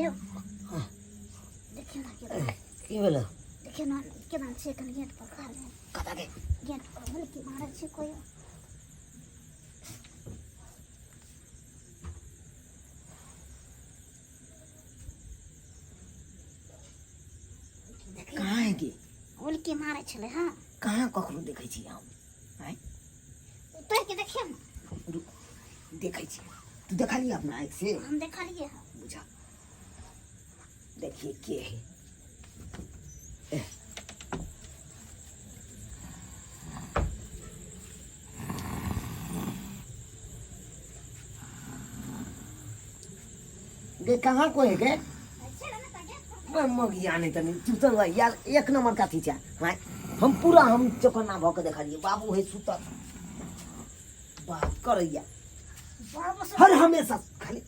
यौ देखियौ ने केना। की भेलो? देखियौ ने केना छै, कनि गेट पर खा ले। कतऽ के? गेट पर हुलकी मारै छै कोइ। कहाँ है के? हुलकी मारै छलै। हँ, कहाँ ककरो देखै छी हम? आँय? उतर के देखियौ ने। रुक, देखै छी। तू देखलियै अपना आँखि से? हम देखलियै हँ। बुझा, देखिए के है। गे, कहाँ कोई है गे? छै ने तऽ गेट पर। मगिया नहीं तनी सुतल रह यार, एक नंबर का अथी छै। हाँ, हम पूरा हम चौकन्ना भऽ के देखलियै, बाबू है सुतल, बात करैया। बाबू सब हर हमेशा खाली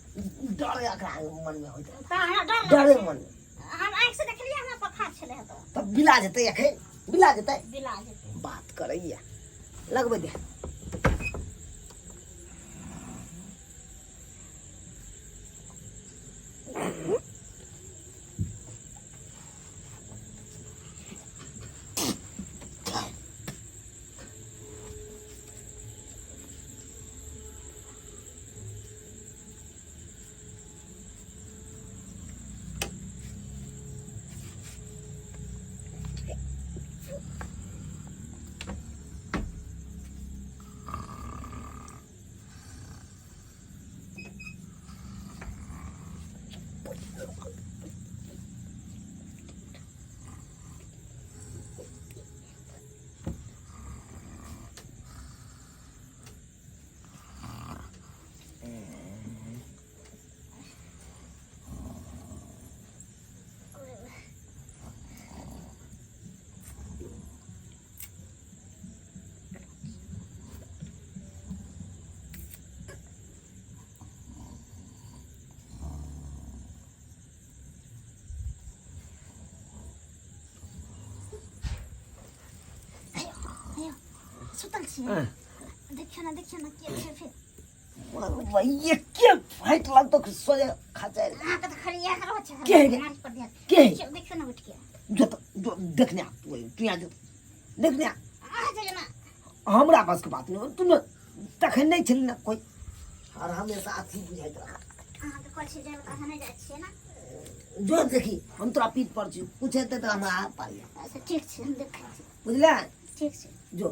डर एकरा मन में होइत रहै। तऽ हमरा डर लागै डरे छै। मन में। हम आँखि से देखलियै, हमरा पखार छलै तऽ। तब बिला जेतै, एखन बिला जेतै। बिला जेतै। बात करैया, लगबै दे। आइयो, सुतल छियै? हाँ। देखियौ ने, देखियौ ने के छै फेर। ये के फाइट लगतो कि सोजे खा जाए। अहाँके तऽ खाली इएह रहै छै। के है गे? मारि पर ध्यान। के है? देखियौ, देखियौ ने उठि के। जो तो जो देखने आ तू, तू यहाँ जो देखने आ। अहाँ जइयौ ने। हमरा बस के बात नहीं, तू ने तखन नहीं छली ना कोई और हमेशा अथी बुझाइत रहा। अहाँके कहै छी जाय लए तऽ अहाँ नहि जाइ छियै ने। जो देखी, हम तोरा पीठ पर छी, कुछ हेतै तऽ हमरा हाथ पारिया। अच्छा, ठीक छै, हम देखै छी। बुझले? ठीक छै। जो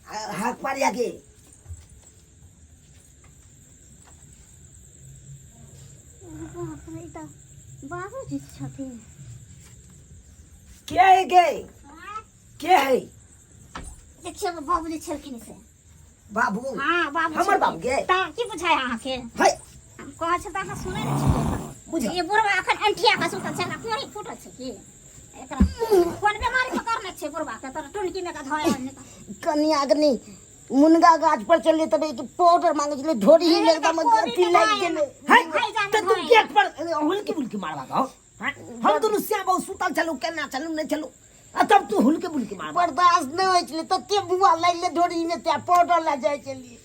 हाथ पारिया के। बाप रे, ई तऽ बाबूजी छथिन। के है गे? के है? देखियौ, बाबूजी छलखिन से। बाबू? हाँ, बाबू। हमर छलखिन। बाबू गे? तऽ की बुझाय अहाँके? है। हम कहै छै तऽ अहाँ सुनै नहि छियै। बुझ। ई बुढ़वा एखन अंठिया के सुतल छै, एकरा कोड़ी फूटल छै की? एकरा कोन बेमारी पकड़ने छै बुढ़वा के? तोरा टुनकी में के धोए। कनिया के नहीं मुनगा गाछ पर चलिए तब एक पाउडर मांगे छले, ढोरी ही एकदम अथी लागि गेलै। है, तऽ तू गेट पर हुलकी बुलकी मारबा दहो? हम दुनू श्याम बाबू सुतल छलू, केना चलू नहि चलू, आ तब तू हुलकी बुलकी मारबा? बर्दाश्त नहि होइ छलै, तते बुआ लागि गेलै ढोरी में, तें पाउडर लए जाइ छलियै।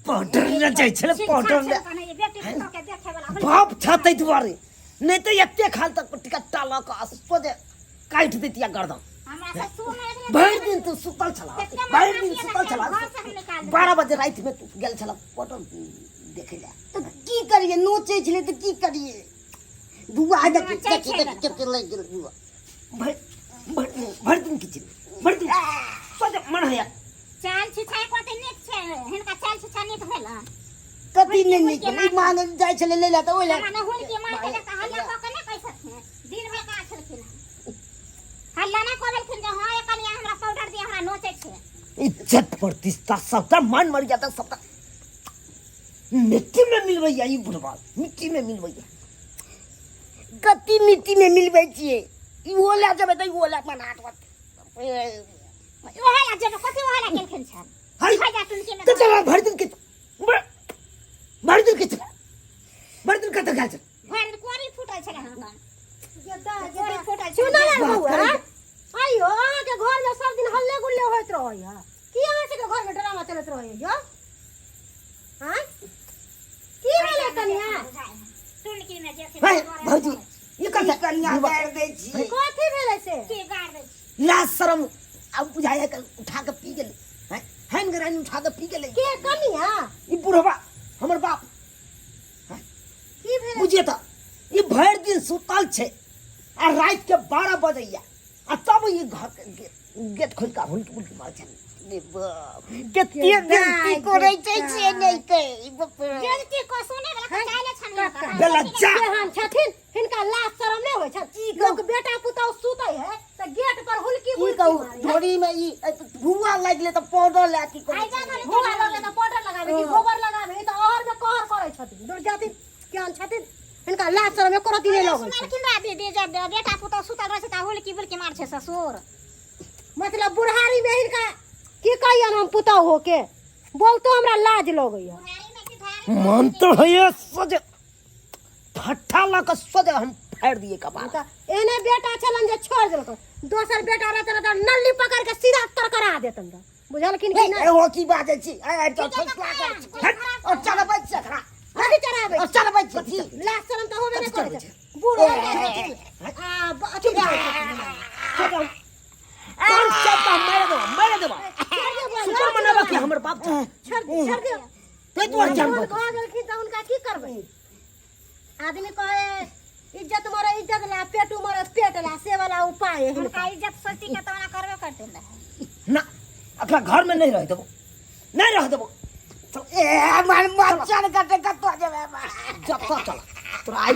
पाउडर लए जाइ छलै, पाउडर लए। बेटी पुतोह के देखे वाला बाप छह ताहि दुआरे, नहि तऽ एते खाल तक टिकट्टा लऽ कऽ सोझे काटि दैतिया गर्दन। हमरा से सुन। भरि दिन तू सुतल छला, भरि दिन सुतल छला। 12 बजे राति में तू गेल छला फोटो देखै लए। तऽ की करियै, नोचै छलै तऽ की करियै? बुआ देखी देखी देखी कते लागि गेल बुआ। भरि भरि भरि दिन की चिन्ह, भरि दिन सोझे मन हैया। चाल छिछाइ कते नीक छै हिनका, चाल छिछा नीक भेल। कथी नहि नीक भेल? ई मांगे जाइ छलै लै लए तऽ ओहि लए। हमरा हुलकी मारि देलक तऽ हल्ला कऽ के नहि कहि सकथिन। दिन भरि कहाँ छलखिन? हल्ला नहि कऽ देलखिन जे हँ कनिया, हमरा पाउडर दिअ, हमरा नोचै छै। इज्जत प्रतिष्ठा सबटा मान मर्यादा सबटा मिट्टी में मिलबैया ई बुढ़वा, मिट्टी में मिलबैया। कथी मिट्टी में मिलबै छियै? इहो लए जेबै तऽ इहो लए अपन हाथ। ओहे लए जेबै? कथी ओहे लए गेलखिन छल? हई। खा जा टुनकी में। तऽ चला भरि दिन के, भरि दिन के चला, भरि दिन कतऽ गेल छल? भरि दिन कोरी फूटल छलै हुनकर, कोरी फूटल सुनऽ छलै। ने बौआ, आइयो अहाँके घरमे सब दिन हल्ले गुल्ले होइत रहैया की? अहाँ सबके घरमे ड्रामा चलैत रहैया यौ? आँय, की भेलै? कनिया? टुनकी में जे हे भौजी ई कथी कनिया गारि दै छी कथी भेलै से की गाड़ दै छी लाज शरम आब बुझाइए के उठा के पी गेलै हैं हैन गराइन उठा के पी गेलै के कनिया ई बुढ़वा हमर बाप की भेलै बुझिए तऽ ई भरि दिन सुतल छै आ राति के 12 बजैया आ तब ई घर के गेट खोलि कऽ हुलकी बुलकी मारै छै। कते बेइज्जती करै छै से नहि कहि बाप रे। बेइज्जती को सुने वाला के चाहे छन बेलज्जा केहन छथिन हिनका लाज शरम नहि होइ छनि लोक बेटा पुतहु सुतै है तऽ गेट पर हुलकी की बुलकी कहू मारै है। ढोरी में ई भुआ लागि गेलै तऽ पाउडर लए की करै आइ जा छै। भुआ लगलै तऽ पाउडर लगाबै कि गोबर लगाबै तऽ और में कहर करै छथिन दुर्जाति केहन छथिन हिनका लाज शरम एको रत्ती नहि लगै छै सुनलखिन रा दीदी जब बेटा पुतहु सुतल रहै छै तऽ हुलकी बुलकी मार छै ससुर मतलब बुढ़ारी में हिनका की कहियन हम पुतहु होके बोलतो हमरा लाज लगैया बुढ़ारी में की धारी मन तऽ होइए सोझे फट्टा लऽ कऽ सोझे हम फाड़ि दिए कपार तऽ एहने बेटा छलन जे छोड़ देलक दोसर बेटा रहतन तऽ नल्ली पकड़ के सीधा तरकरा देतन रह बुझलखिन कि नहि एहो की बाजै छी आइ आइ तऽ फैसला करै छी हट, और चलबै छी एकरा कथी चढ़ाबै और चलबै छी लाज शरम तऽ होबे नहि कथी करै छै बूढ़ हो गेल छथिन आ अथी भए गेल छथिन। कौन शब्द हम मारि देबा मारि देबा छोड़ दियौ बौआ, शुक्र मनाबा कि हमर बाप छै छोड़ दियौ, छोड़ दियौ तै दुआरे जान बूढ़ भऽ गेलखिन तऽ हुनका की करबै आदमी कहे इज्जत मरे इज्जत ला पेटू मरे पेट ला से वाला उपाय है हिनका हुनका इज्जत सोची के तो ओना करबे करते रहे ना अपना घर में नहीं रह देबो नहीं रह देबो ए हमर मच्छर कटे कतऽ जेबै जब तक चल तोरा आई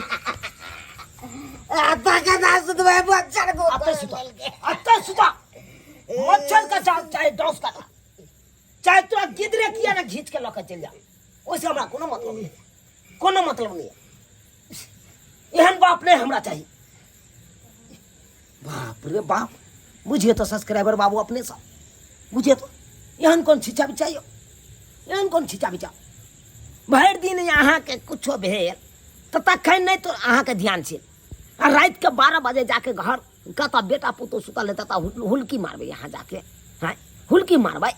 अतऽ केना सुतबै मच्छर को अतः सुता अतः सुता मच्छर का चाहे चाहे डॉस का चाहे तोरा गिदरे किया ना घींच के लऽ के चलि जा ओहिसँ हमरा कोनो मतलब नहीं कोनो मतलब नहीं एहन बाप नहीं हमरा चाहिए बाप रे बाप बुझिए तो सब्सक्राइबर बाबू अपने सब बुझिए तो एहन कोन छिचा बिचा यौ एहन कोन छिचा बिचा भरि दिन अहाँके कुछो भेल तऽ तखन नहि तो अहाँके ध्यान छै आ रातिके 12 बजे जाके घर कतऽ बेटा पुतोह सुतल है ततऽ हुलकी मारबै अहाँ जाके हँ हुलकी मारबै।